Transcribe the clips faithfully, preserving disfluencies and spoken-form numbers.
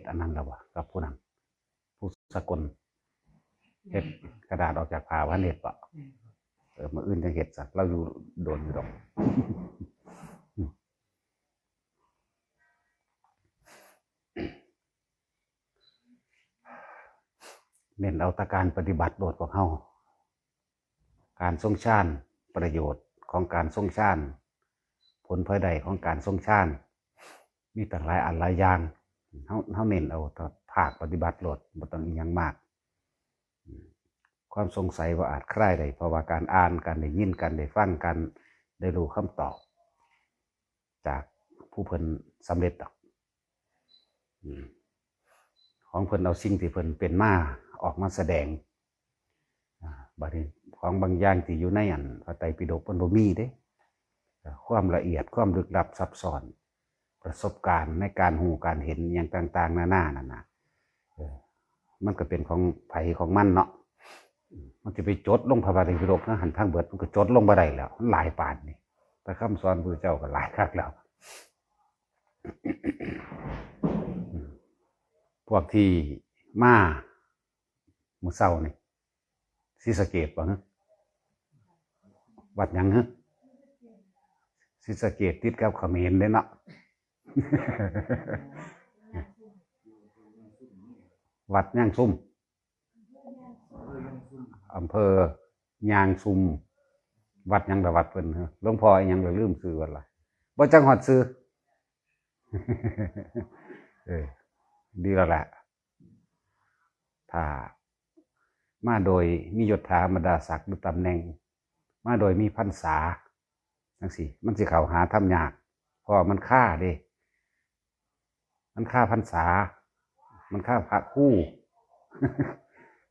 อันนั้นแล้ววะ กับผู้นั้น ผู้สกล เฮ็ดกระดาษออกจากผ้า ว่าเฮ็ดปะ เออ มื้ออื่นจังเฮ็ดซะ เราอยู่โดนอยู่ดอก เน้นเอาแต่การปฏิบัติโลดพวกเฮา การทรงฌาน ประโยชน์ของการทรงฌาน ผลพลอยได้ของการทรงฌาน มีตั้งหลายอันหลายอย่าง เฮา เฮาเน้นเอาภาคปฏิบัติโลด บ่ต้องอิหยังมาก ความสงสัยบ่อาจคลายได้ เพราะว่าการอ่าน การได้ยิน การได้ฟัง การได้รู้คำตอบ จากผู้เพิ่นสำเร็จดอก อืม ของเพิ่นเอาสิ่งที่เพิ่นเป็นมาออกมาแสดง อ่า บัดนี้ของบางอย่างที่อยู่ในอันพระไตรปิฎกมันบ่มีเด้ อ่า ความละเอียด ความลึกลับซับซ้อน ประสบการณ์ในการรู้การเห็นอิหยังต่างๆ นานานั่นน่ะ เออ มันก็เป็นของไผของมันเนาะ มันสิไปจดลงพระไตรปิฎกนะ หั่นทั้งเบิด มันก็จดลงบ่ได้แล้ว มันหลายปานนี่ แต่คำสอนพระเจ้าก็หลายคักแล้ว พวกที่มามื้อเช้านี่ ศรีสะเกษบ่ฮะ วัดหยังฮะ ศรีสะเกษติดกับเขมรเด้เนาะ วัดย่างซุ่ม อำเภอย่างซุ่ม วัดหยังละวัดเพิ่นฮะ หลวงพ่ออิหยังละลืมชื่อวัดละ บ่จักฮอดชื่อ เออ ดีแล้วแหละ ถ้ามาโดยมียศถาบรรดาศักดิ์หรือตำแหน่ง มาโดยมีพรรษาจังซี่ มันสิเข้าหาธรรมยาก เพราะว่ามันคาเด้ มันคาพรรษา มันคาพระครู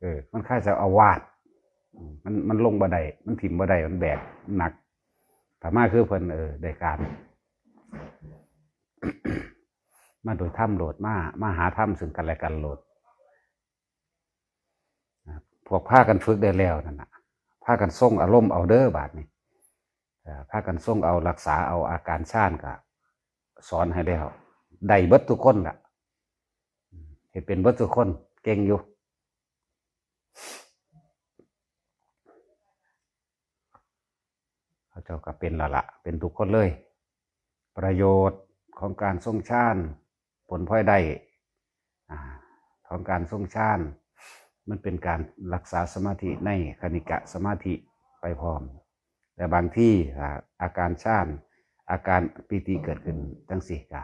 เออ มันคาเจ้าอาวาส อืม มัน มันลงบ่ได้ มันถิ่มบ่ได้ มันแบก มันหนัก ถ้ามาคือเพิ่น เออ ได้การ มาโดยธรรมโลด มา มาหาธรรมซึ่งกันและกันโลด นะ พวกพากันฝึกได้แล้วนั่นน่ะ พากันทรงอารมณ์เอาเด้อบาดนี้ เอ่อ พากันทรงเอา รักษาเอาอาการฌานก็สอนให้แล้ว ได้เบิดทุกคนล่ะ เฮ็ดเป็นเบิดทุกคน เก่งอยู่ เขาเจ้าก็เป็นและละ เป็นทุกคนเลย ประโยชน์ของการทรงฌาน ผลพลอยได้ อ่า ของการทรงฌาน มันเป็นการรักษาสมาธิในคณิกะสมาธิไปพร้อม แต่บางที อ่า อาการฌาน อาการปีติเกิดขึ้นจังซี่ก็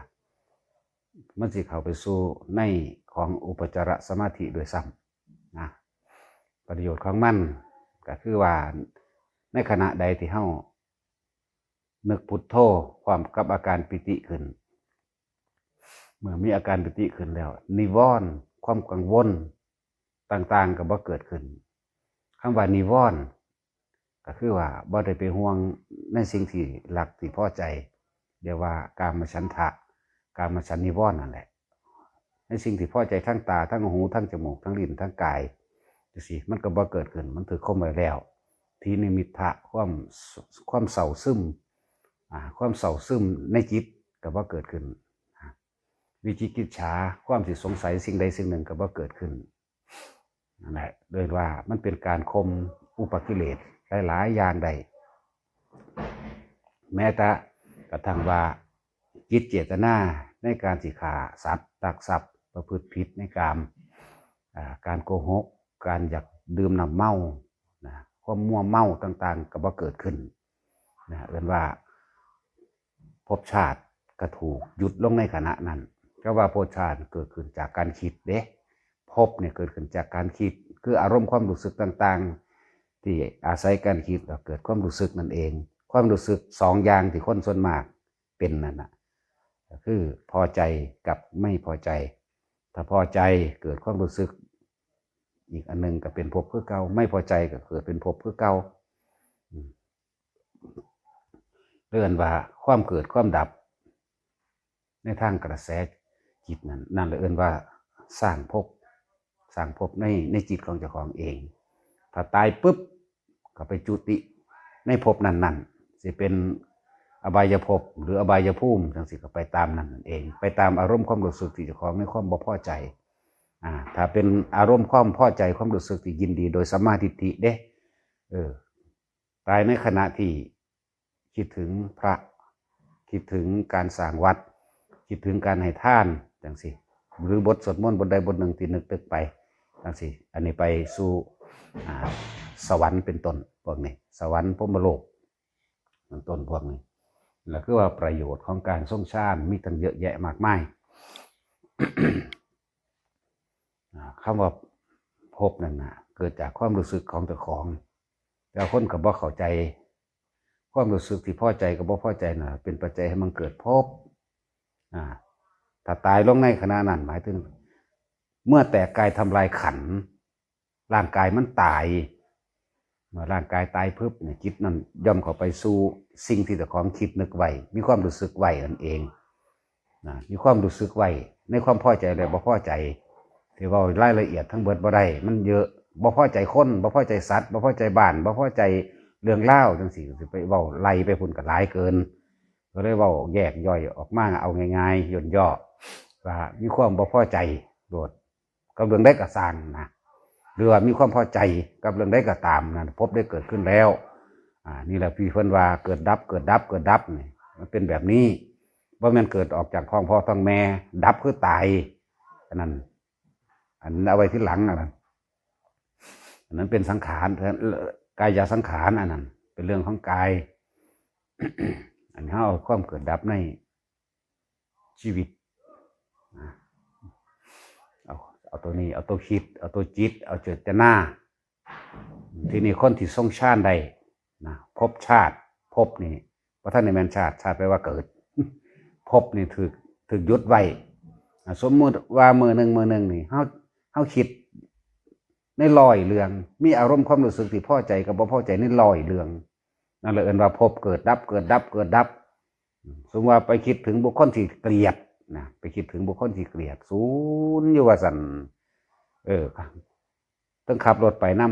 มันสิเข้าไปสู่ในของอุปจารสมาธิด้วยซ้ำนะ ประโยชน์ของมันก็คือว่า ในขณะใดที่เฮานึกพุทโธพร้อมกับอาการปีติขึ้น เมื่อมีอาการปีติขึ้นแล้ว นิวรณ์ ความกังวลต่างๆ ก็บ่เกิดขึ้น คำว่านิวรณ์ ก็คือว่าบ่ได้ไปห่วงในสิ่งที่รักที่พอใจ เรียกว่ากามฉันทะ กามฉันนิวรณ์นั่นแหละ ในสิ่งที่พอใจทางตา ทางหู ทางจมูก ทางลิ้น ทางกายจังซี่ มันก็บ่เกิดขึ้น มันถือคมไว้แล้ว ถีนมิทธะ ความ ความเศร้าซึม อ่า ความเศร้าซึมในจิตก็บ่เกิดขึ้น อ่า วิจิกิจฉา ความสิสงสัยสิ่งใดสิ่งหนึ่งก็บ่เกิดขึ้น นั่นแหละ เรียกว่ามันเป็นการข่มอุปกิเลสหลายๆ อย่างได้ แม้แต่กระทั่งว่าจิตเจตนาในการสิฆ่าสัตว์ ลักทรัพย์ ประพฤติผิดในกาม อ่า การโกหก การอยากดื่มน้ำเมา นะ ความมัวเมาต่างๆ ก็บ่เกิดขึ้น นะ เอิ้นว่า ภพชาติก็ถูกหยุดลงในขณะนั้น ก็ว่าภพชาติเกิดขึ้นจากการคิดเด้ ภพเนี่ยเกิดขึ้นจากการคิด คืออารมณ์ความรู้สึกต่างๆ ที่อาศัยการคิดก็เกิดความรู้สึกนั่นเอง ความรู้สึกสองอย่างที่คนส่วนมากเป็นนั่นน่ะ ก็คือพอใจกับไม่พอใจ ถ้าพอใจเกิดความรู้สึก อีกอันหนึ่งก็เป็นภพคือเก่า ไม่พอใจก็เกิดเป็นภพคือเก่า อืม เรียกว่าความเกิดความดับ ในทางกระแสจิตนั่น นั่นเรียกว่าสร้างภพ สร้างภพใน ในจิตของเจ้าของเอง ถ้าตายปุ๊บ ก็ไปจุติในภพนั้นๆ สิเป็น อบายภพหรืออบายภูมิจังซี่ ก็ไปตามนั้นนั่นเอง ไปตามอารมณ์ความรู้สึกที่เจ้าของมีความบ่พอใจ อ่า ถ้าเป็นอารมณ์ความพอใจ ความรู้สึกที่ยินดีโดยสัมมาทิฏฐิเด้ เออ ตายในขณะที่คิดถึงพระ คิดถึงการสร้างวัด คิดถึงการให้ทานจังซี่ หรือบทสวดมนต์บทใดบทหนึ่งที่นึกตึกไปจังซี่ อันนี้ไปสู่ อ่า สวรรค์เป็นต้นพวกนี้ สวรรค์พรหมโลกเป็นต้นพวกนี้ แล้วคือว่าประโยชน์ของการทรงฌานมีตั้งเยอะแยะมากมาย อ่า คำว่าภพนั่นน่ะ เกิดจากความรู้สึกของเจ้าของ แต่คนก็บ่เข้าใจ ความรู้สึกที่พอใจกับบ่พอใจน่ะ เป็นปัจจัยให้มันเกิดภพ อ่า ถ้าตายลงในขณะนั้น หมายถึง เมื่อแตกกายทำลายขันธ์ ร่างกายมันตาย เมื่อร่างกายตายปุ๊บเนี่ย จิตนั่นย่อมเข้าไปสู่สิ่งที่เจ้าของคิดนึกไว้ มีความรู้สึกไว้นั่นเอง นะ มีความรู้สึกไว้ในความพอใจและบ่พอใจ ที่เว้ารายละเอียดทั้งเบิดบ่ได้ มันเยอะ บ่พอใจคน บ่พอใจสัตว์ บ่พอใจบ้าน บ่พอใจเรื่องราวจังซี่ สิไปเว้าไล่ไปพุ้นก็หลายเกิน ก็เลยเว้าแยกย่อยออกมาเอาง่ายๆ ย่นย่อ ว่ามีความบ่พอใจโลด กับเรื่องใดก็ซ่างนะ หรือว่ามีความพอใจกับเรื่องใดก็ตามนะ ภพได้เกิดขึ้นแล้ว อ่า นี่แหละที่เพิ่นว่าเกิดดับ เกิดดับ เกิดดับนี่ มันเป็นแบบนี้ บ่แม่นเกิดออกจากท้องพ่อท้องแม่ ดับคือตาย อันนั้น อันเอาไว้ทีหลัง อันนั้น อันนั้นเป็นสังขาร กายสังขาร อันนั้น เป็นเรื่องของกาย อันนี้เฮาเอาความเกิดดับในชีวิตนะ เอา เอาตัวนี้ เอาตัวคิด เอาตัวจิต เอาเจตนา ทีนี้คนที่ทรงฌานได้นะ ภพชาติ ภพนี่ บ่ทันได้แม่นชาติ ชาติแปลว่าเกิด ภพนี่ถูก ถูกหยุดไว้ อ่ะ สมมุติว่ามื้อหนึ่ง มื้อหนึ่งนี่ เฮา เฮาคิดในร้อยเรื่อง มีอารมณ์ความรู้สึกที่พอใจกับบ่พอใจในร้อยเรื่อง นั่นแหละเอิ้นว่าภพเกิดดับ เกิดดับ เกิดดับ สมมุติว่าไปคิดถึงบุคคลที่เกลียดนะ ไปคิดถึงบุคคลที่เกลียด สูนอยู่ว่าซั่น เออ ทั้งขับรถไปน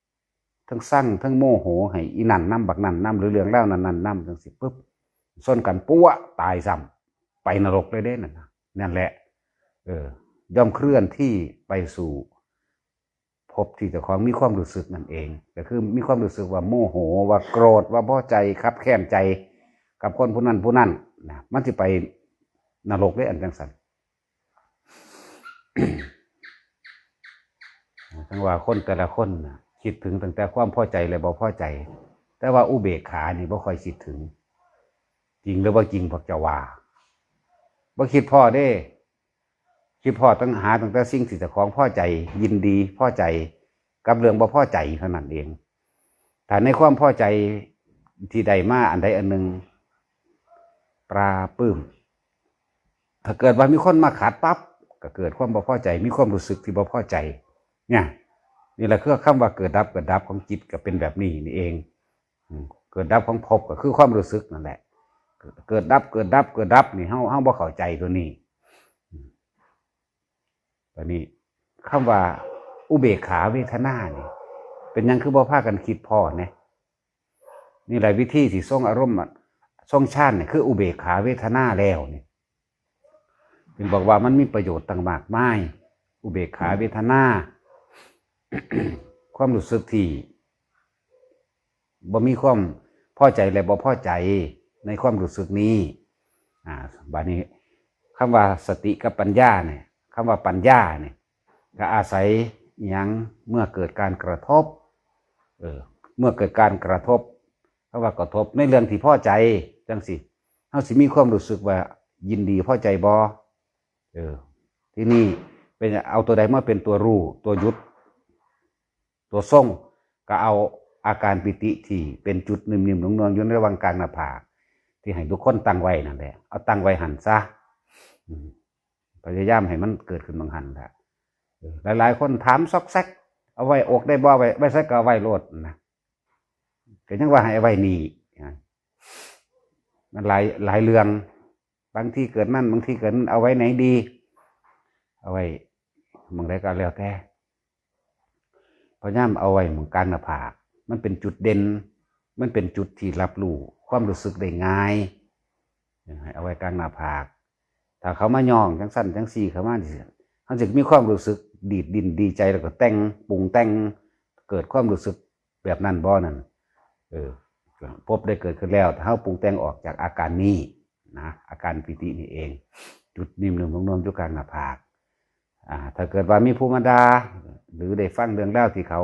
ำ ทั้งซัง ทั้งโมโหให้อีนั่นนำ บักนั่นนำ หรือเรื่องราวนั้นๆนำ จังซี่ปุ๊บ ชนกันปั๊วะ ตายซ้ำ ไปนรกเลยเด้นั่นน่ะ นั่นแหละ เออ ย่อมเคลื่อนที่ไปสู่ภพที่เจ้าของมีความรู้สึกนั่นเอง ก็คือมีความรู้สึกว่าโมโห ว่าโกรธ ว่าพอใจ คับแค้นใจกับคนผู้นั้นผู้นั้นนะ มันสิไปนรกเด้ อันจังซั่น จั่งว่าคนแต่ละคนน่ะ คิดถึงตั้งแต่ความพอใจและบ่พอใจ แต่ว่าอุเบกขานี่บ่ค่อยคิดถึง จริงหรือบ่จริง พวกเจ้าว่า บ่คิดพ้อเด้ คิดพ้อตั้ง หาตั้งแต่สิ่งที่เจ้าของพอใจ ยินดี พอใจ กับเรื่องบ่พอใจเท่านั้นเอง ถ้าในความพอใจที่ได้มาอันใดอันหนึ่ง ปลาบปลื้ม ถ้าเกิดว่ามีคนมาขัดปั๊บ ก็เกิดความบ่พอใจ มีความรู้สึกที่บ่พอใจ เนี่ย นี่แหละคือคำว่าเกิดดับ เกิดดับของจิตก็เป็นแบบนี้นี่เอง อืม เกิดดับของภพก็คือความรู้สึกนั่นแหละ เกิดดับ เกิดดับ เกิดดับนี่ เฮา เฮาบ่เข้าใจตัวนี้ อืม บัดนี้ คำว่าอุเบกขาเวทนานี่ เป็นหยังคือบ่พากันคิดพ้อแหน่ นี่แหละวิธีที่ทรงอารมณ์อะ ทรงฌานนี่คืออุเบกขาเวทนาแล้วนี่ เพิ่นบอกว่ามันมีประโยชน์ตั้งมากมาย อุเบกขาเวทนา ความรู้สึกที่บ่มีความพอใจและบ่พอใจในความรู้สึกนี้ อ่า บัดนี้ คำว่าสติกับปัญญาเนี่ย คำว่าปัญญาเนี่ย ก็อาศัยอิหยัง เมื่อเกิดการกระทบ เออ เมื่อเกิดการกระทบ คำว่ากระทบในเรื่องที่พอใจจังซี่ เฮาสิมีความรู้สึกว่ายินดีพอใจบ่ เออ ทีนี้เป็น เอาตัวใดมาเป็นตัวรู้ ตัวหยุด ตัวทรง ก็เอาอาการปีติที่เป็นจุดนิ่มๆนวลๆอยู่ในระหว่างกลางหน้าผาก ที่ให้ทุกคนตั้งไว้นั่นแหละ เอาตั้งไว้หั่นซะ อืม พยายามให้มันเกิดขึ้นหม่องหั่นแหละ เออ หลายๆคนถามซอกแซก เอาไว้อกได้บ่ ไว้ ไว้ไสก็เอาไว้โลดนะ ก็ยังว่าให้เอาไว้นี่นะ มันหลาย หลายเรื่อง บางทีเกิดนั่น บางทีเกิดนั่น เอาไว้ไหนดี เอาไว้หม่องใดก็แล้วแต่ พยายามเอาไว้หม่องกลางหน้าผาก มันเป็นจุดเด่น มันเป็นจุดที่รับรู้ความรู้สึกได้ง่าย เอาไว้กลางหน้าผาก ถ้าเขามาย่องจังซั่นจังซี่เข้ามานี่ เฮาสิมีความรู้สึกดีดดิ้นดีใจ แล้วก็แต่งปรุงแต่ง เกิดความรู้สึกแบบนั้นบ่นั่น เออ ภพได้เกิดขึ้นแล้ว ถ้าเฮาปรุงแต่งออกจากอาการนี้นะ อาการปีตินี่เอง จุดนิ่มๆนุ่มๆอยู่กลางหน้าผาก อ่า ถ้าเกิดว่ามีผู้มาด่า หรือได้ฟังเรื่องราวที่เขา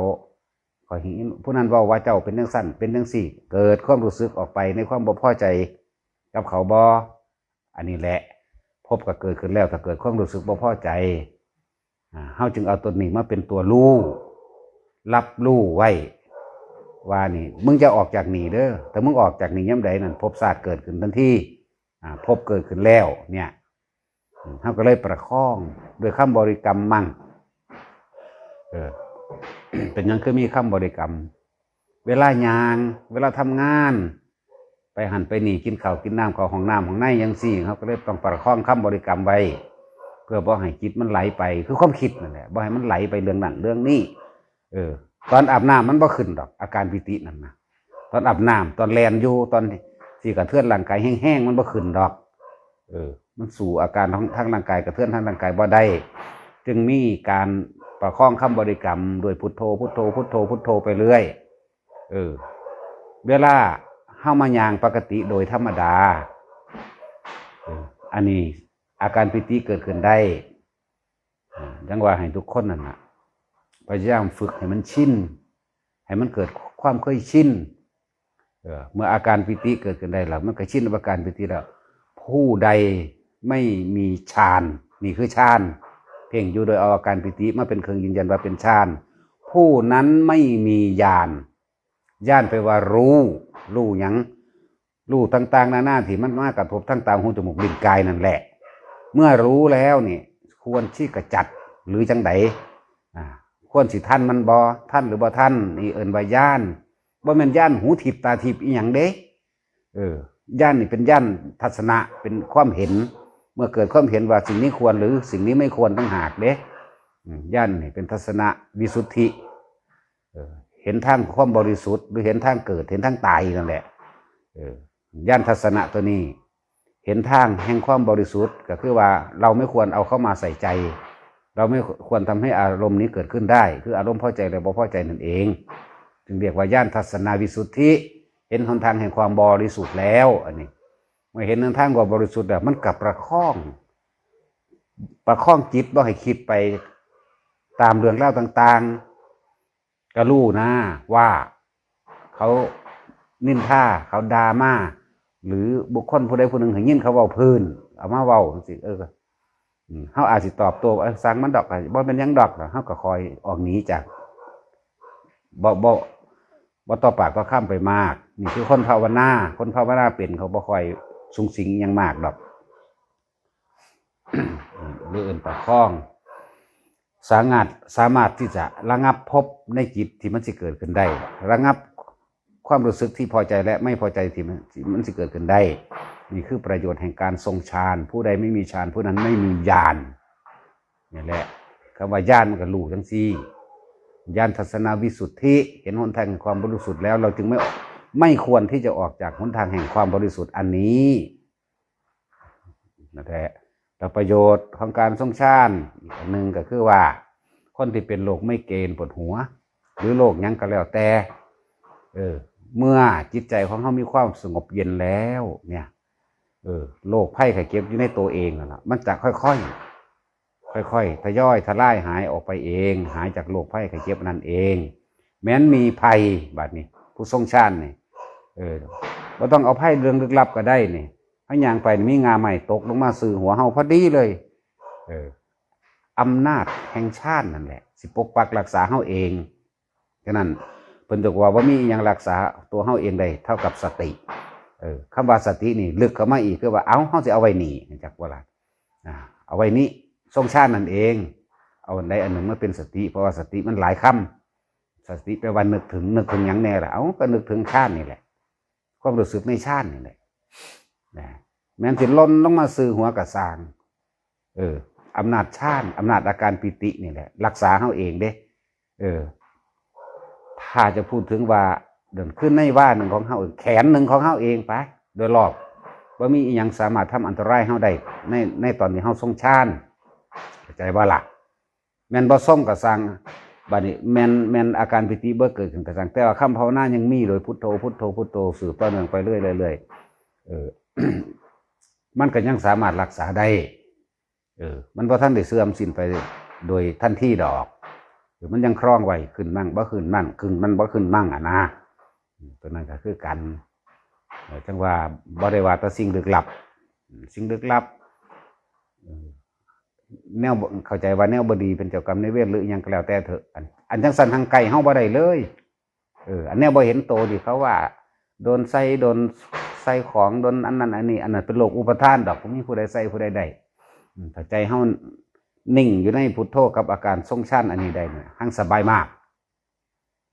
เขาเห็นผู้นั้นเว้าว่าเจ้าเป็นจังซั่นเป็นจังซี่ เกิดความรู้สึกออกไปในความบ่พอใจกับเขาบ่ อันนี้แหละ ภพก็เกิดขึ้นแล้ว ถ้าเกิดความรู้สึกบ่พอใจ อ่า เฮาจึงเอาตัวนี้มาเป็นตัวรู้ รับรู้ไว้ ว่านี่ มึงจะออกจากนี่เด้อ ถ้ามึงออกจากนี่ยามใดนั่น ภพชาติเกิดขึ้นทันที อ่า ภพเกิดขึ้นแล้ว เนี่ย อืม เฮาก็เลยประคองด้วยคำบริกรรมมั่ง เออ เป็นหยังคือมีคำบริกรรม เวลาย่าง เวลาทำงาน ไปหั่นไปนี่ กินข้าวกินน้ำ เข้าห้องน้ำห้องในจังซี่ เฮาก็เลยต้องประคองคำบริกรรมไว้ เพื่อบ่ให้จิตมันไหลไป คือความคิดนั่นแหละ บ่ให้มันไหลไปเรื่องนั้นเรื่องนี้ เออ ตอนอาบน้ำมันบ่ขึ้นดอก อาการปีตินั่นนะ ตอนอาบน้ำ ตอนแล่นอยู่ ตอนที่กระเทือนร่างกายแฮงๆ มันบ่ขึ้นดอก เออ มันสู้อาการทาง ทางร่างกาย กระเทือนทางร่างกายบ่ได้ จึงมีการประคองคำบริกรรมด้วยพุทโธ พุทโธ พุทโธ พุทโธไปเรื่อย เออ เวลาเฮามาย่างปกติโดยธรรมดา เออ อันนี้อาการปีติเกิดขึ้นได้ อ่า จังว่าให้ทุกคนนั่นน่ะ พยายามฝึกให้มันชิน ให้มันเกิดความเคยชิน เออ เมื่ออาการปีติเกิดขึ้นได้แล้ว มันก็ชินกับอาการปีติแล้ว ผู้ใดไม่มีฌาน นี่คือฌาน เพ่งอยู่โดยเอาอาการปีติมาเป็นเครื่องยืนยันว่าเป็นฌาน ผู้นั้นไม่มีญาณ ญาณแปลว่ารู้ รู้หยัง รู้ต่างๆนานาที่มันมากระทบทางตา หู จมูก ลิ้น กายนั่นแหละ เมื่อรู้แล้วนี่ ควรที่กระจัด หรือจังใด อ่า ควรสิทันมันบ่ ทันหรือบ่ทัน นี่เอิ้นว่าญาณ บ่แม่นญาณหูทิพย์ตาทิพย์อีหยังเด้ เออ ญาณนี่เป็นญาณทัศนะ เป็นความเห็น เมื่อเกิดความเห็นว่าสิ่งนี้ควรหรือสิ่งนี้ไม่ควรต่างหากเด้ อืม ญาณนี่เป็นทัศนวิสุทธิ เออ เห็นทางความบริสุทธิ์ หรือเห็นทางเกิด เห็นทางตายนั่นแหละ เออ ญาณทัศนะตัวนี้ เห็นทางแห่งความบริสุทธิ์ ก็คือว่าเราไม่ควรเอาเข้ามาใส่ใจ เราไม่ควรทำให้อารมณ์นี้เกิดขึ้นได้ คืออารมณ์พอใจและบ่พอใจนั่นเอง จึงเรียกว่าญาณทัศนวิสุทธิ เห็นหนทางแห่งความบริสุทธิ์แล้ว อันนี้ เมื่อเห็นหนทางความบริสุทธิ์แล้ว มันก็ประคอง ประคองจิตบ่ให้คิดไปตามเรื่องราวต่างๆ ก็รู้นะว่าเขานินทา เขาด่ามา หรือบุคคลผู้ใดผู้หนึ่งได้ยินเขาเว้าพื้น เอามาเว้าจังซี้ เออ อืม เฮาอาจสิตอบโต้ เอ้ย ช่างมันดอก บ่เป็นหยังดอก เฮาก็ค่อยออกหนีจาก บ่ บ่ บ่ต่อปากต่อคำไปมาก นี่คือคนภาวนา คนภาวนาเป็นเขาบ่ค่อยสุงสิงอิหยังมากดอก หรือเอิ้นประคอง สามารถ สามารถที่จะระงับภพในจิตที่มันสิเกิดขึ้นได้ ระงับความรู้สึกที่พอใจและไม่พอใจที่มัน ที่มันสิเกิดขึ้นได้ นี่คือประโยชน์แห่งการทรงฌาน ผู้ใดไม่มีฌาน ผู้นั้นไม่มีญาณ นี่แหละ คำว่าญาณมันก็รู้จังซี่ ญาณทัศนวิสุทธิ เห็นหนทางแห่งความบริสุทธิ์แล้ว เราจึงไม่ ไม่ควรที่จะออกจากหนทางแห่งความบริสุทธิ์อันนี้ นั่นแหละ แล้วประโยชน์ของการทรงฌานอีกอันหนึ่งก็คือว่า คนที่เป็นโรคไมเกรนปวดหัว หรือโรคหยังก็แล้วแต่ เออ เมื่อจิตใจของเขามีความสงบเย็นแล้วเนี่ย เออ โรคภัยไข้เจ็บอยู่ในตัวเองนั่นล่ะ มันจะค่อยๆ ค่อยๆ ทยอยทลายหายออกไปเอง หายจากโรคภัยไข้เจ็บนั่นเอง แม้นมีภัย บัดนี้ ผู้ทรงฌานนี่ เออ บ่ต้องเอาภัยเรื่องลึกลับก็ได้นี่ เฮาย่างไปนี่มีง่าไม้ตกลงมาซื่อหัวเฮาพอดีเลย เออ อำนาจแห่งฌานนั่นแหละ สิปกปักรักษาเฮาเอง ฉะนั้นเพิ่นบอกว่าบ่มีอิหยังรักษาตัวเฮาเองได้เท่ากับสติ เออ คำว่าสตินี่ลึกเข้ามาอีก คือว่า เอ้า เฮาสิเอาไว้นี่ จักว่าล่ะ อ่า เอาไว้นี่ ทรงฌานนั่นเอง เอาอันใดอันหนึ่งมาเป็นสติ เพราะว่าสติมันหลายคำ สติแปลว่านึกถึง นึกถึงหยังแน่ล่ะ เอ้า ก็นึกถึงฌานนี่แหละ ความรู้สึกในฌานนี่แหละ นะ แม้นสิหล่นลงมาซื่อหัวก็ซ่าง เออ อำนาจฌาน อำนาจอาการปีตินี่แหละ รักษาเฮาเองเด้ เออ ถ้าจะพูดถึงว่า เดินขึ้นในว่าหนึ่งของเฮาเอง แขนหนึ่งของเฮาเองไป โดยรอบ บ่มีอีหยังสามารถทำอันตรายเฮาได้ ในในตอนที่เฮาทรงฌาน เข้าใจบ่ล่ะ แม่นบ่ทรงก็ซ่าง บัดนี้แม่นแม่นอาการปีติบ่เกิดขึ้นก็ซ่าง แต่ว่าคำภาวนายังมีโดยพุทโธพุทโธพุทโธสืบต่อเนื่องไปเรื่อยๆเรื่อยๆเออ มันก็ยังสามารถรักษาได้ เออ มันบ่ทันได้เสื่อมสิ้นไปโดยทันทีดอก เออ มันยังครองไว้ ขึ้นมั่งบ่ขึ้นมั่ง ขึ้นมันบ่ขึ้นมั่งอะนะ อืม ตัวนั้นก็คือกัน เออ จั่งว่าบ่ได้ว่าแต่สิ่งลึกลับ อืม สิ่งลึกลับ เออ แนวบ่ เข้าใจว่าแนวบ่ดีเป็นเจ้ากรรมนายเวรหรืออิหยังก็แล้วแต่เถอะ อัน อันจั่งซั่นทางไกลเฮาบ่ได้เลย เออ อันแนวบ่เห็นโตที่เขาว่า โดนใส่ โดนใส่ของ โดนอันนั้นอันนี้ อันนั้นเป็นโรคอุปาทานดอก บ่มีผู้ใดใส่ผู้ใดได้ อืม ถ้าใจเฮานิ่งอยู่ในพุทโธกับอาการทรงฌานอันนี้ได้เนี่ย หังสบายมาก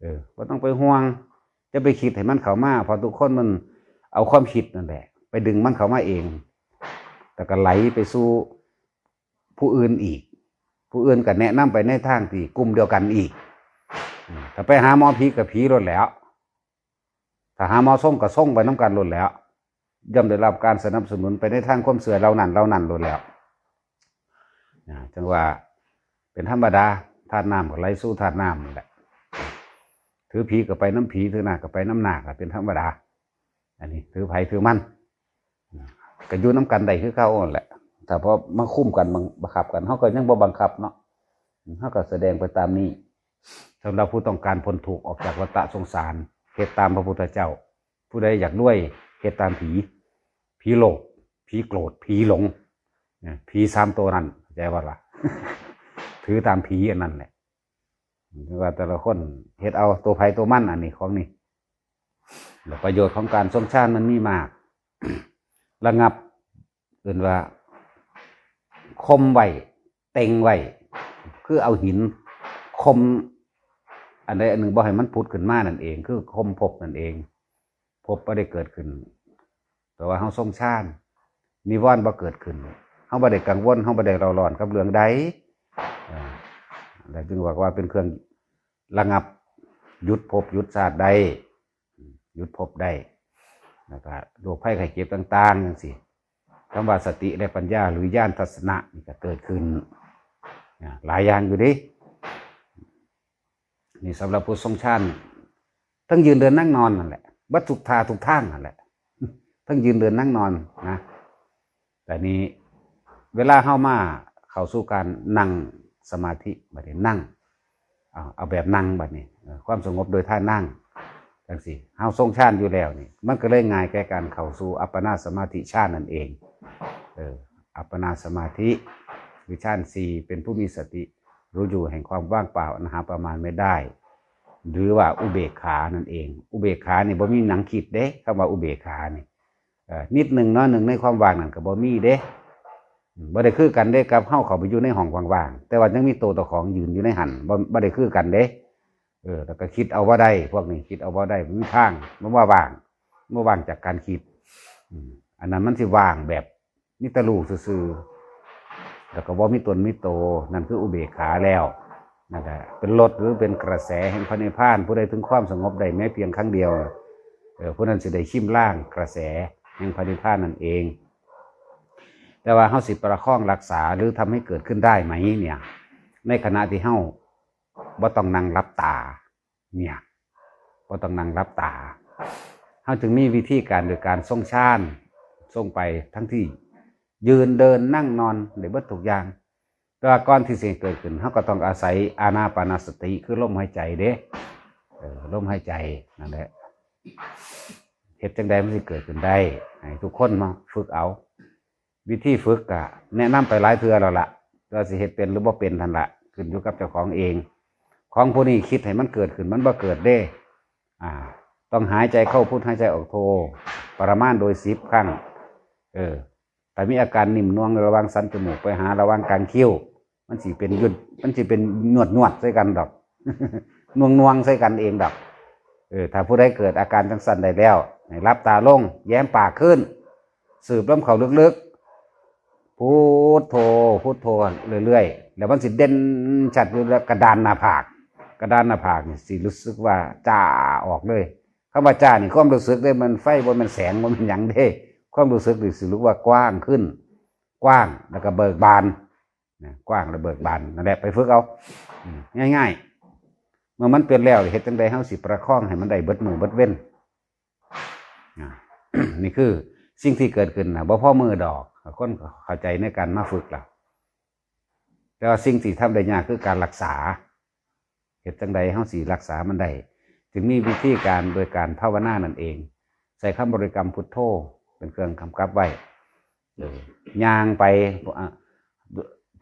เออ บ่ต้องไปห่วง จะไปคิดให้มันเข้ามา เพราะทุกคนมันเอาความคิดนั่นแหละ ไปดึงมันเข้ามาเอง แล้วก็ไหลไปสู่ผู้อื่นอีก ผู้อื่นก็แนะนำไปในทางที่กลุ่มเดียวกันอีก อืม ถ้าไปหาหมอผีก็ผีโลดแหล้ว ถ้าหาหมอทรงก็ทรงไปนำกันโลดแหล้ว ย่อมได้รับการสนับสนุนไปในทางความเชื่อเหล่านั้นเหล่านั้นโลดแหล้ว นะ จั่งว่าเป็นธรรมดา ธาตุน้ำก็ไหลสู่ธาตุน้ำนั่นแหละ ถือผีก็ไปนำผี ถือนาคก็ไปนำนาคล่ะ เป็นธรรมดา อันนี้ถือไผถือมัน นะ ก็อยู่นำกันได้คือเก่านั่นแหละ ถ้าพอมาคุมกันบัง บังคับกัน เฮาก็ยังบ่บังคับเนาะ เฮาก็แสดงไปตามนี้ สำหรับผู้ต้องการพ้นทุกข์ออกจากวัฏสงสาร เฮ็ดตามพระพุทธเจ้า ผู้ใดอยากรวย เฮ็ดตามผี ผีโลภ ผีโกรธ ผีหลง นะ ผีสามตัวนั่น เข้าใจบ่ล่ะ ถือตามผีอันนั้นแหละ ว่าแต่ละคนเฮ็ดเอาตัวไผตัวมัน อันนี้ของนี่ แล้วประโยชน์ของการทรงฌานมันมีมาก ระงับ เอิ้นว่า ข่มไว้ เต็งไว้ คือเอาหินข่มอันใดอันหนึ่งบ่ให้มันผุดขึ้นมานั่นเอง คือข่มภพนั่นเอง ภพบ่ได้เกิดขึ้น แต่ว่าเฮาทรงฌาน นิวรณ์บ่เกิดขึ้น เฮาบ่ได้กังวล เฮาบ่ได้เร่าร้อนกับเรื่องใด เอ่อ แล้วจึงบอกว่าเป็นเครื่องระงับ หยุดภพหยุดชาติได้ หยุดภพได้ แล้วก็โรคภัยไข้เจ็บต่างๆจั่งซี้ คำว่าสติและปัญญาหรือญาณทัศนะนี่ก็เกิดขึ้น นะ หลายอย่างอยู่เด้ นี่สำหรับผู้ทรงฌาน ทั้งยืนเดินนั่งนอนนั่นแหละ เบิดทุกท่าทุกทางนั่นแหละ ทั้งยืนเดินนั่งนอนนะ แต่นี้เวลาเฮามาเข้าสู่การนั่งสมาธิ บัดนี้นั่ง เอา เอาแบบนั่งบัดนี้ เอ่อ ความสงบโดยท่านั่ง จั่งซี้ เฮาทรงฌานอยู่แล้วนี่ มันก็เลยง่ายแก่การเข้าสู่อัปปนาสมาธิฌานนั่นเอง เออ อัปปนาสมาธิ คือฌานสี่ เป็นผู้มีสติรู้อยู่แห่งความว่างเปล่าอันหาประมาณไม่ได้ หรือว่าอุเบกขานั่นเอง อุเบกขานี่บ่มีหยังคิดเด้ คำว่าอุเบกขานี่ เอ่อ นิดหนึ่งน้อยหนึ่งในความว่างนั่นก็บ่มีเด้ อืม บ่ได้คือกันเด้กับเฮาเข้าไปอยู่ในห้องว่างๆ แต่ว่ายังมีโตเจ้าของยืนอยู่ในหั่น บ่ บ่ได้คือกันเด้ เออ แล้วก็คิดเอาบ่ได้ พวกนี้คิดเอาบ่ได้ บ่มีทาง มันว่าว่าง มันว่างจากการคิด อืม อันนั้นมันสิว่างแบบมีแต่รู้ซื่อๆ แล้วก็บ่มีตนมีโต นั่นคืออุเบกขาแล้ว นั่นแหละ เป็นรสหรือเป็นกระแสแห่งพระนิพพาน ผู้ใดถึงความสงบได้แม้เพียงครั้งเดียว เออ ผู้นั้นสิได้ชิมลางกระแสแห่งพระนิพพานนั่นเอง แต่ว่าเฮาสิประคองรักษาหรือทำให้เกิดขึ้นได้ไหมเนี่ย ในขณะที่เฮาบ่ต้องนั่งหลับตา เนี่ย บ่ต้องนั่งหลับตา เฮาจึงมีวิธีการโดยการทรงฌาน ทรงไปทั้งที่ยืนเดินนั่งนอน ได้เบิดทุกอย่าง แต่ว่าก่อนที่สิเกิดขึ้น เฮาก็ต้องอาศัยอานาปานสติ คือลมหายใจเด้ เออ ลมหายใจนั่นแหละ เฮ็ดจั่งใดมันสิเกิดขึ้นได้ ให้ทุกคนมาฝึกเอา วิธีฝึกก็แนะนำไปหลายเทื่อแล้วล่ะ แต่ว่าสิเฮ็ดเป็นหรือบ่เป็นนั่นล่ะ ขึ้นอยู่กับเจ้าของเอง ของผู้นี้คิดให้มันเกิดขึ้น มันบ่เกิดเด้ อ่า ต้องหายใจเข้าพุท หายใจออกโท ประมาณโดยสิบครั้ง เออ ถ้ามีอาการนิ่มนวลระหว่างสันจมูกไปหาระหว่างกลางคิ้ว มันสิเป็นยุด มันสิเป็นนวดๆใส่กันดอก นวงๆใส่กันเองดอก เออ ถ้าผู้ใดเกิดอาการจั่งซั่นได้แล้ว ให้หลับตาลง แย้มปากขึ้น สูบลมเข้าลึกๆ พุทโธ พุทโธเรื่อยๆ แล้วมันสิเด่นชัดอยู่แล้ว กระดานหน้าผาก กระดานหน้าผากนี่สิรู้สึกว่าจ้าออกเลย คำว่าจ้านี่ความรู้สึกเด้ มันไฟ บ่แม่นแสง บ่แม่นหยังเด้ ความรู้สึกนี่สิรู้ว่ากว้างขึ้น กว้างแล้วก็เบิกบานนะ กว้างและเบิกบาน นั่นแหละ ไปฝึกเอา อืม ง่ายๆ เมื่อมันเป็นแล้ว เฮ็ดจั่งใดเฮาสิประคองให้มันได้เบิดมื้อเบิดเว็นนะ นี่คือสิ่งที่เกิดขึ้นนะ บ่พอมื้อดอก คนเข้าใจในการมาฝึกล่ะ แต่ว่าสิ่งที่ทำได้ยากคือการรักษา เฮ็ดจั่งใดเฮาสิรักษามันได้ จึงมีวิธีการโดยการภาวนานั่นเอง ใช้คำบริกรรมพุทโธเป็นเครื่องกำกับไว้ เออ ย่างไป อ่ะ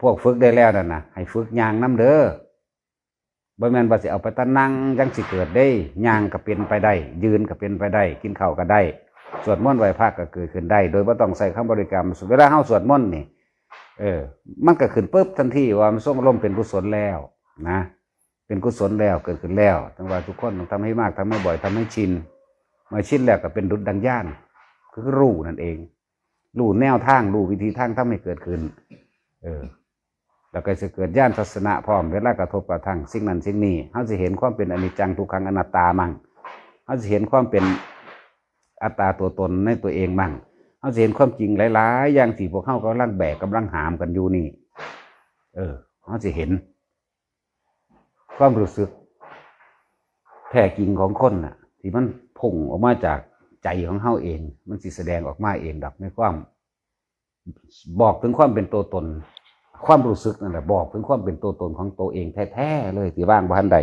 พวกฝึกได้แล้วนั่นนะ ให้ฝึกย่างนำเด้อ บ่แม่นว่าสิเอาไปแต่นั่งจั่งสิเกิดเด้ ย่างก็เป็นไปได้ ยืนก็เป็นไปได้ กินข้าวก็ได้ สวดมนต์ไหว้พระก็เกิดขึ้นได้ โดยบ่ต้องใช้คำบริกรรม เวลาเฮาสวดมนต์นี่ เออ มันก็ขึ้นปุ๊บทันทีว่ามันทรงอารมณ์เป็นกุศลแล้วนะ เป็นกุศลแล้ว เกิดขึ้นแล้ว จั่งว่าทุกคนต้องทำให้มาก ทำให้บ่อย ทำให้ชิน เมื่อชินแล้วก็เป็นดุจดังญาณ คือรู้นั่นเอง รู้แนวทาง รู้วิธีทางทำให้เกิดขึ้น เออ แล้วก็สิเกิดญาณทัศนะพร้อม เวลากระทบกระทั่งสิ่งนั้นสิ่งนี้ เฮาสิเห็นความเป็นอนิจจัง ทุกขัง อนัตตามั่ง เฮาสิเห็นความเป็นอัตตาตัวตนในตัวเองมั่ง เฮาสิเห็นความจริงหลายๆ อย่างที่พวกเฮากำลังแบกกำลังหามกันอยู่นี่ เออ เฮาสิเห็น ความรู้สึกแท้จริงของคนน่ะ ที่มันพุ่งออกมาจากใจของเฮาเอง มันสิแสดงออกมาเองดอก ในความ บอกถึงความเป็นตัวตน ความรู้สึกนั่นแหละ บอกถึงความเป็นตัวตนของตัวเองแท้ๆ เลย ที่วางบ่ทันได้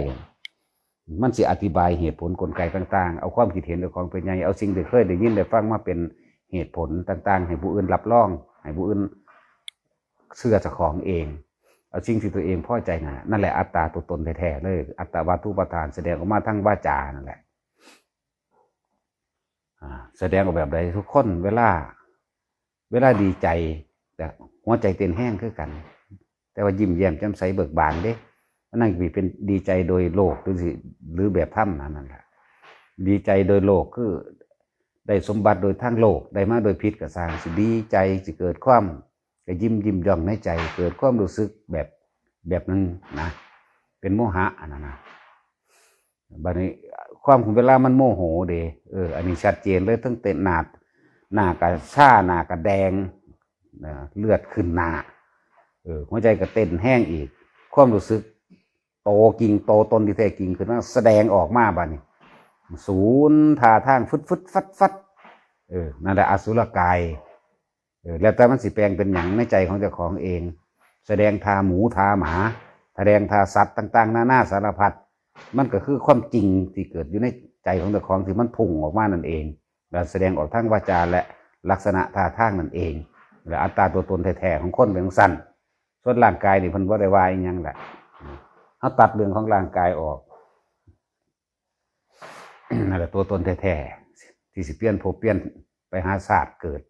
มันสิอธิบายเหตุผลกลไกต่างๆ เอาความคิดเห็นของเป็นใหญ่ เอาสิ่งที่เคยได้ยินได้ฟังมาเป็นเหตุผลต่างๆ ให้ผู้อื่นรับรอง ให้ผู้อื่นเชื่อเจ้าของเอง เอาสิ่งที่ตัวเองพอใจนั่นแหละ นั่นแหละอัตตาตัวตนแท้ๆ เลย อัตตาวัตถุปทานแสดงออกมาทางวาจานั่นแหละ อ่า แสดงออกแบบใด ทุกคนเวลา เวลาดีใจ แต่หัวใจเต้นแฮงคือกัน แต่ว่ายิ้มแย้มแจ่มใสเบิกบานเด้ อันนั้นสิเป็นดีใจโดยโลก หรือสิ หรือแบบธรรมนั่นแหละ ดีใจโดยโลกคือได้สมบัติโดยทางโลก ได้มาโดยผิดก็ซ่าง สิดีใจ สิเกิดความกระยิ้มยิ้มย่องในใจ เกิดความรู้สึกแบบ แบบหนึ่งนะ เป็นโมหะอันนั้นนะ บัดนี้ความเวลามันโมโหเด้ เออ อันนี้ชัดเจนเลย ทั้งเต้นหน้า หน้ากะชา หน้ากะแดง นะ เลือดขึ้นหน้า เออ หัวใจก็เต้นแฮงอีก ความรู้สึกโตจริง โตตนที่แท้จริงขึ้นมา แสดงออกมาบัดนี้ สูนท่าทางฟึดๆ ฟัดๆ เออ นั่นแหละอสุรกาย เออ แล้วแต่มันสิแปลงเป็นหยังในใจของเจ้าของเอง แสดงท่าหมูท่าหมา แสดงท่าสัตว์ต่างๆ นานาสารพัด มันก็คือความจริงที่เกิดอยู่ในใจของเจ้าของที่มันพุ่งออกมานั่นเอง แล้วแสดงออกทางวาจาและลักษณะท่าทางนั่นเอง และอัตตาตัวตนแท้ๆ ของคนเป็นจั่งซั้น ส่วนร่างกายนี่เพิ่นบ่ได้ว่าอิหยังแหละ เฮาตัดเรื่องของร่างกายออก นั่นแหละตัวตนแท้ๆ ที่สิเปลี่ยนภพเปลี่ยนไปหาชาติเกิด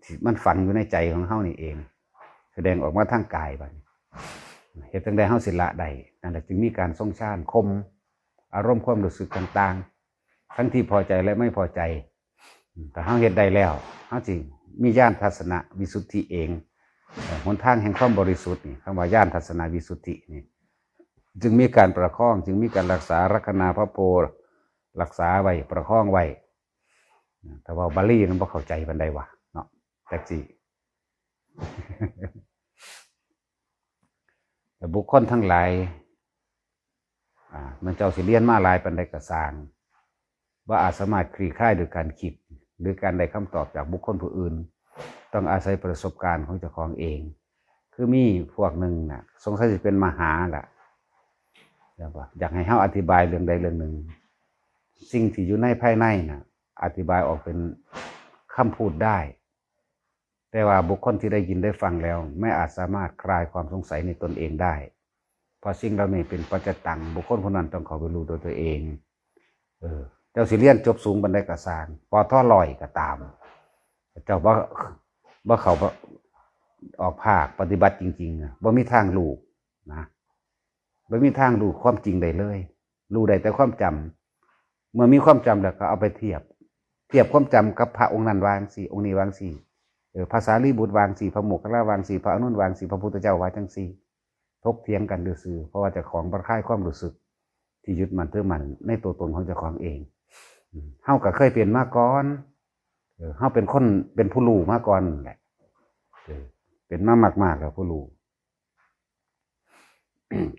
ที่มันฝังอยู่ในใจของเฮานี่เอง แสดงออกมาทางกายบัดนี้ เฮ็ดจั่งใดเฮาสิละได้ นั่นแหละจึงมีการทรงฌาน ข่มอารมณ์ความรู้สึกต่างๆ ทั้งที่พอใจและไม่พอใจ ถ้าเฮาเฮ็ดได้แล้ว เฮาสิมีญาณทัศนวิสุทธิเอง เอ่อ หนทางแห่งความบริสุทธิ์นี่ คำว่าญาณทัศนวิสุทธินี่ จึงมีการประคอง จึงมีการรักษา รักขณาพระโพธิ์ รักษาไว้ ประคองไว้ ถ้าเว้าบาลีมันบ่เข้าใจปานใดวะเนาะ จักสิ แต่บุคคลทั้งหลาย อ่า มันเจ้าสิเรียนมาหลายปานใดก็ซ่าง บ่อาจสามารถคลี่คลายโดยการคิด หรือการได้คำตอบจากบุคคลผู้อื่น ต้องอาศัยประสบการณ์ของเจ้าของเอง คือมีพวกหนึ่งน่ะ สงสัยสิเป็นมหาล่ะ อยากว่า อยากให้เฮาอธิบายเรื่องใดเรื่องหนึ่ง สิ่งที่อยู่ในภายในน่ะ อธิบายออกเป็นคำพูดได้ แต่ว่าบุคคลที่ได้ยินได้ฟังแล้ว ไม่อาจสามารถคลายความสงสัยในตนเองได้ เพราะสิ่งเหล่านี้เป็นปัจจตัง บุคคลผู้นั้นต้องเข้าไปรู้โดยตัวเอง เออ เจ้าสิเรียนจบสูงปานใดก็ซ่าง ปอทอร้อยก็ตาม เจ้าบ่ บ่เข้า บ่ออกภาคปฏิบัติจริงๆ นะ บ่มีทางรู้นะ บ่มีทางรู้ความจริงได้เลย รู้ได้แต่ความจำ เมื่อมีความจำแล้วก็เอาไปเทียบ เทียบความจำกับพระองค์นั้นว่าจั่งซี้ องค์นี้ว่าจั่งซี้ เออ พระสารีบุตรว่าจั่งซี้ พระโมคคัลลานะว่าจั่งซี้ พระอานนท์ว่าจั่งซี้ พระพุทธเจ้าว่าจั่งซี้ ถกเถียงกันซื่อๆ เพราะว่าเจ้าของบ่คลายความรู้สึกที่ยึดมั่นถือมั่นในตัวตนของเจ้าของเอง เฮาก็เคยเป็นมาก่อน เออ เฮาเป็นคน เป็นผู้รู้มาก่อนแหละ เออ เป็นมามากๆแล้วผู้รู้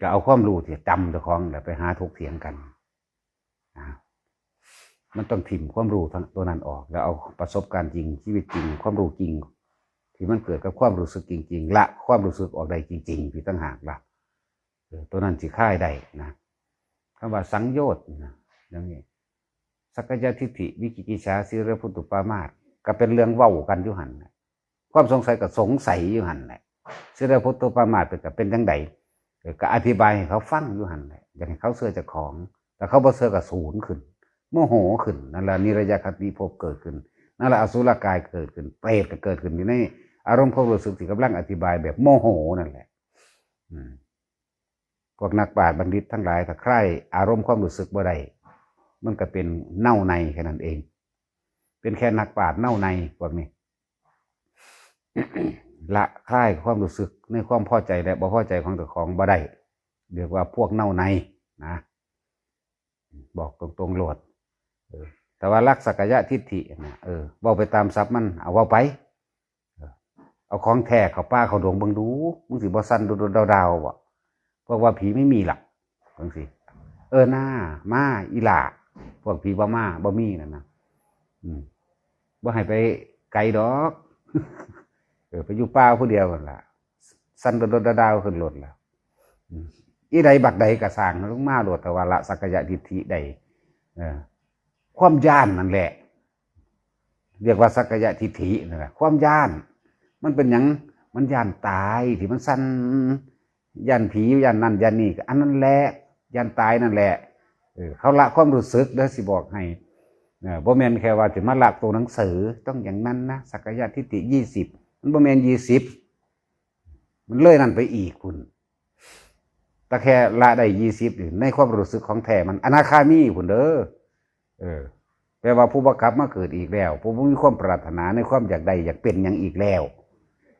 ก็เอาความรู้ที่จำเจ้าของแหละไปหาถกเถียงกันนะ มันต้องถิ่มความรู้ทั้งตัวนั้นออก แล้วเอาประสบการณ์จริง ชีวิตจริง ความรู้จริง ที่มันเกิดกับความรู้สึกจริงๆ ละความรู้สึกออกได้จริงๆ ที่ต่างหากละ เออ ตัวนั้นสิคลายได้นะ คำว่าสังโยชน์นะ อย่างนี้ สักกายทิฏฐิ วิจิกิจฉา สีลพัตตุปามาส ก็เป็นเรื่องเว้ากันอยู่หั่นน่ะ ความสงสัยก็สงสัยอยู่หั่นแหละ สีลพัตตุปามาสเป็นก็เป็นจังใด เออ ก็อธิบายให้เขาฟังอยู่หั่นแหละ อยากให้เขาเชื่อเจ้าของ แต่เขาบ่เชื่อก็สูญขึ้น โมโหขึ้น นั่นละนิรยาคติภพเกิดขึ้น นั่นละอสุรกายเกิดขึ้น เปรตก็เกิดขึ้นอยู่ในอารมณ์ความรู้สึกที่กำลังอธิบายแบบโมโหนั่นแหละ อืม พวกนักปราชญ์บัณฑิตทั้งหลายถ้าใคร่อารมณ์ความรู้สึกบ่ได้ มันก็เป็นเน่าในแค่นั้นเอง เป็นแค่นักปราชญ์เน่าในพวกนี้ ละคลายความรู้สึกในความพอใจและบ่พอใจของเจ้าของบ่ได้ เรียกว่าพวกเน่าในนะ บอกตรงๆโลด เออ แต่ว่าลักสักกายทิฏฐินะ เออ เว้าไปตามศัพท์มัน เอาเว้าไป เออ เอาของแท้เข้าป่าเข้าดงเบิ่งดู มึงสิบ่สั่นโดดๆดาวๆบ่ พวกว่าผีไม่มีหรอกจังซี่ เออหน้า มา อีหล่า พวกผีบ่มา บ่มีนั่นนะ อืม บ่ให้ไปไกลดอก เออ ไปอยู่ป่าผู้เดียวนั่นล่ะ สั่นโดดๆดาวๆขึ้นรถแล้ว อืม อีใดบักใดก็สร้างลงมาโลด แต่ว่าละสักกายทิฏฐิได้ เออ ความย้านนั่นแหละ เรียกว่าสักกายทิฏฐินั่นแหละ ความย้าน มันเป็นหยัง มันย้านตายที่มันสั่น ย้านผี ย้านนั่นย้านนี่ อันนั้นแหละ ย้านตายนั่นแหละ เออ เขาละความรู้สึกเด้อ สิบอกให้ เออ บ่แม่นแค่ว่าสิมาละตัวหนังสือ ต้องอย่างนั้นนะ สักกายทิฏฐิยี่สิบ มันบ่แม่นยี่สิบ มันเลยนั่นไปอีกพุ้น แต่แค่ละได้ยี่สิบนี่ ในความรู้สึกของแท้มันอนาคามีพุ้นเด้อ เออ แปลว่าผู้บ่กลับมาเกิดอีกแล้ว ผู้บ่มีความปรารถนาในความอยากได้อยากเป็นหยังอีกแล้ว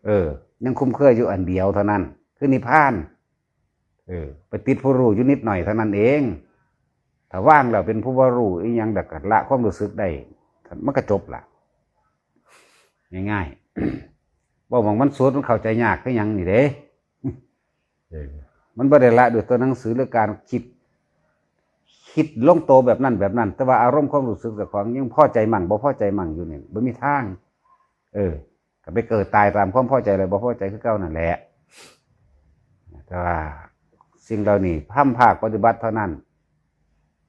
เออ ยังคุ้มเครืออยู่อันเดียวเท่านั้น คือนิพพาน เออ ไปติดผู้รู้อยู่นิดหน่อยเท่านั้นเอง ถ้าว่างแล้วเป็นผู้บ่รู้อีหยัง แล้วก็ละความรู้สึกได้ มันก็จบละ ง่ายๆ เว้าหม่องมันสุด มันเข้าใจยากคือหยังนี่เด้ เออ มันบ่ได้ละด้วยตัวหนังสือหรือการคิด คิดลงโตแบบนั้นแบบนั้น แต่ว่าอารมณ์ความรู้สึกเจ้าของยังพอใจมั่งบ่พอใจมั่งอยู่นี่ บ่มีทาง เออ ก็ไปเกิดตายตามความพอใจและบ่พอใจคือเก่านั่นแหละ แต่ว่าสิ่งเหล่านี้ทำภาคปฏิบัติเท่านั้น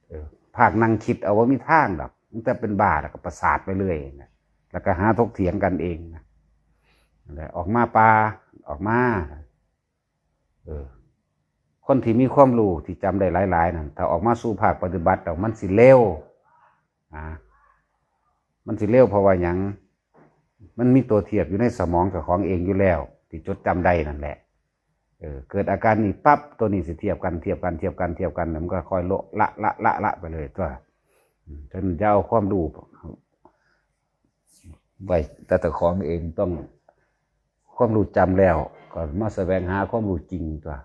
เออ ภาคนั่งคิดเอาบ่มีทางดอก มันจะเป็นบ้าแล้วก็ประสาทไปเรื่อยนะ แล้วก็หาถกเถียงกันเองนะ นั่นแหละ ออกมาป่า ออกมา เออ คนที่มีความรู้ที่จำได้หลายๆนั่น ถ้าออกมาสู่ภาคปฏิบัติแล้วมันสิเร็ว อ่า มันสิเร็วเพราะว่าหยัง มันมีตัวเทียบอยู่ในสมองเจ้าของเองอยู่แล้ว ที่จดจำได้นั่นแหละ เออ เกิดอาการนี้ปั๊บ ตัวนี้สิเทียบกัน เทียบกัน เทียบกัน เทียบกัน แล้วมันก็ค่อยละ ละ ละ ละ ละไปเลยตัว อืม ฉะนั้นอย่าเอาความรู้ไว้แต่เจ้าของเอง ต้อง ความรู้จำแล้ว ก็มาแสวงหาความรู้จริงตัว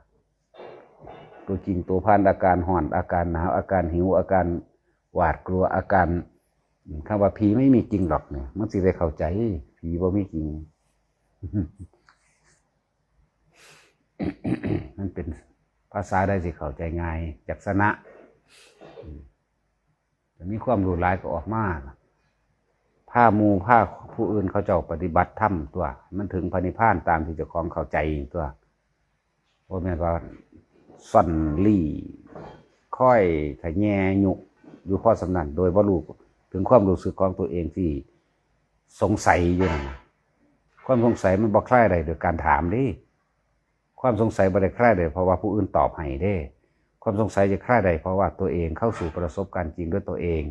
ตัวจริงตัวผ่านอาการฮ้อน อาการหนาว อาการหิว อาการหวาดกลัว อาการ คำว่าผีไม่มีจริงหรอกเนี่ย มันสิได้เข้าใจ ผีบ่มีจริง มันเป็นภาษาใดสิเข้าใจง่าย จักษณะ อืม แต่มีความรู้หลายก็ออกมา พาหมู่พาผู้อื่นเขาเจ้าปฏิบัติธรรมตัว มันถึงพระนิพพานตามที่เจ้าของเข้าใจตัว บ่แม่นว่าซ่อนลี้ คอยทะแยงยุอยู่พอส่ำนั้น โดยบ่รู้ถึงความรู้สึกของตัวเองที่สงสัยอยู่นั่นน่ะ ความสงสัยมันบ่คลายได้โดยการถามเด้ ความสงสัยบ่ได้คลายได้เพราะว่าผู้อื่นตอบให้เด้ ความสงสัยจะคลายได้เพราะว่าตัวเองเข้าสู่ประสบการณ์จริงด้วยตัวเอง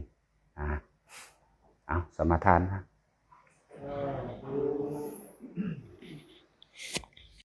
อ่ะ เอาสมาทานนะ